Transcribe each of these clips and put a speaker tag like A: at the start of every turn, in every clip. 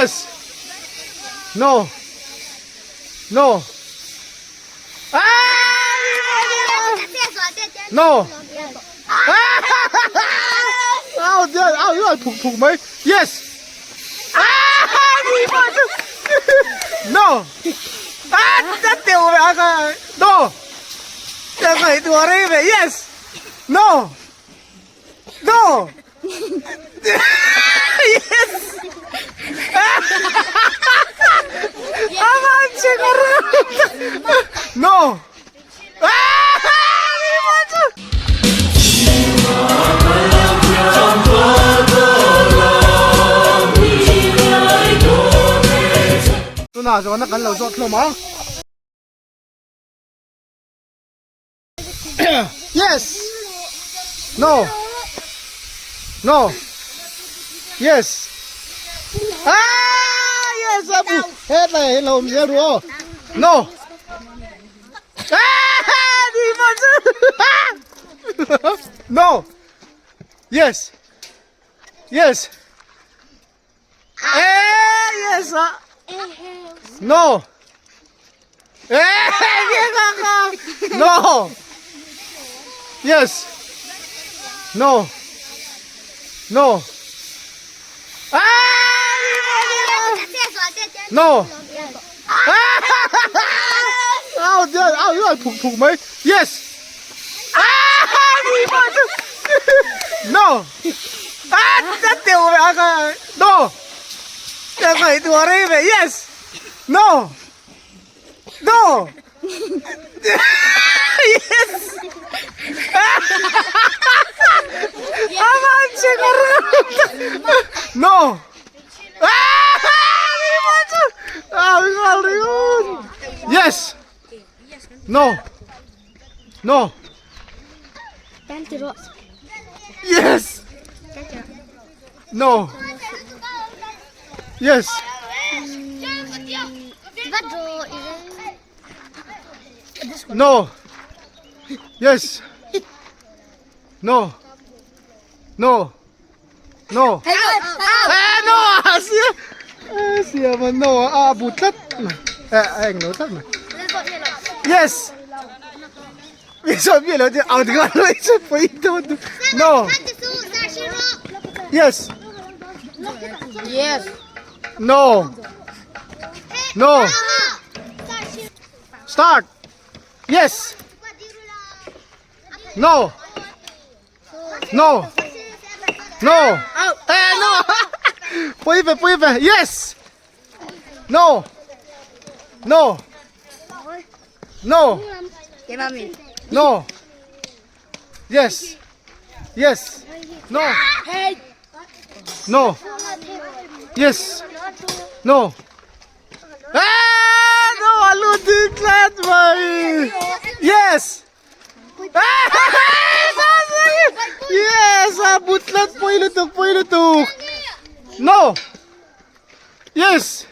A: Yes. No. No. No. Ao dia ao yu phuk phuk mai. Yes. No. Ah, ta tiêu về à No. Ta phải đùa đây về. Yes. No. No. Yes. No. Tunah zawhna kan lo zawt hlawm ang. Yes. No. No. Yes. Ah, yes. Abu. Hetlai hi lo awm zel ru aw. No. Ah, ni ma chu. No. Yes. Yes. Eh, yes. Ah. No. Eh, no. Yes. No. No. Ah! No. Ao dia ao yu phuk phuk mai. Yes. Ah! No. Ah, ta tiêu về à No. Ta phải đùa đây về. Yes. No. No. Yes. No. Yes. No. No. Yes. No. Yes. No. Yes. No. No. No. Eh no a sia. Eh sia mà no a bu tlat mai. Eh a eng lo tlat mai. Yes. Mi saw mi lo ti out nga lo i chu pui tu. No. Yes.
B: Yes.
A: No. No. Start. Yes. No. No. No. Eh no. Pui ve pui ve. Yes. No. No. No. No. Yes. Yes. No. No. Yes. No. Eh, no, alu ding tlat mai. Yes. Yes, a butlat pui lutuk pui lutuk. No. Yes.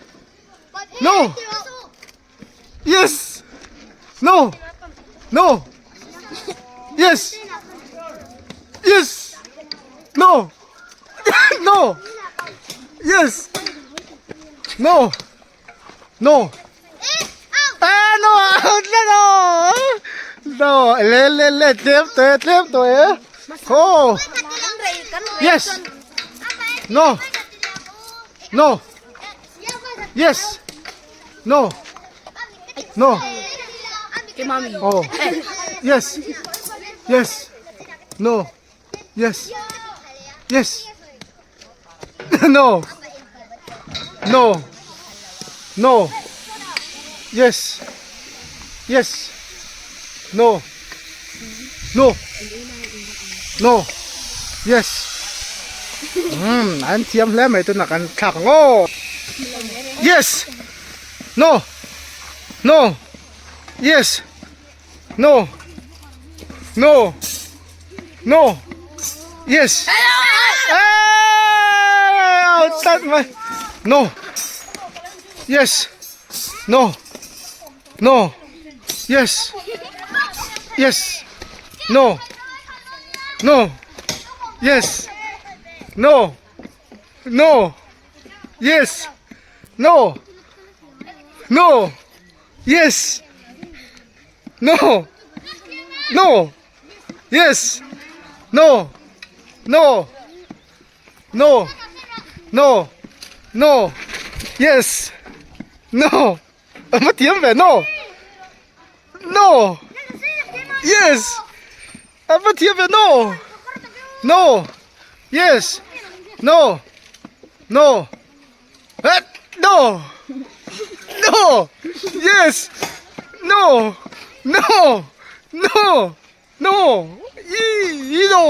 A: No. Yes. No. No. Yes. Yes. No. No. Yes. No. No. Eh no no. No. Le le le tlem te tlem to e. Ho. Yes. No. No. Yes. No. No. Oh. Yes. Yes. No. Yes. Yes. No. No. No. Yes. Yes. No. No. No. Yes. Hmm, an thiam hle mai tuna kan thlak ang aw. Yes. No. No. Yes. No. No. No. Yes. Hey, out mai. No. Yes. No. No. Yes. Yes. No. No. Yes. No. No. Yes. No. No. Yes. No. No. Yes. No. No. No. No. No. Yes. No. A thiam ve. No. No. Yes. A va thiam ve. No. No. Yes. No. No. Eh, no. No. Yes. No. No. No. No. I i no.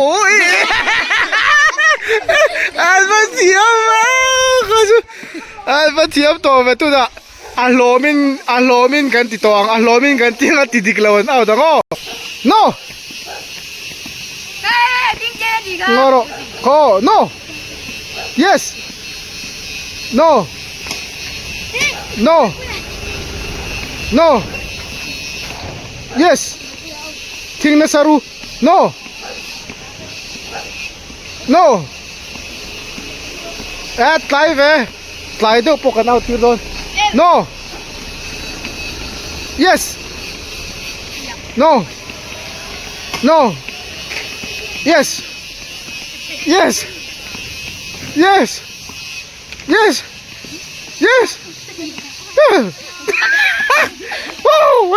A: An va thiam a kha chu an va thiam tawh ve tunah a hlawmin a hlawmin kan ti tawh ang a hlawmin kan ti anga ti dik lo an out ang aw no ngaw rawh khaw no yes no no no yes Thing nasa ru. No. No. Eh tlai ve. Tlai deuh pawh kan out tir dawn. No. Yes. No. No. Yes. Yes. Yes. Yes. Yes. Woo!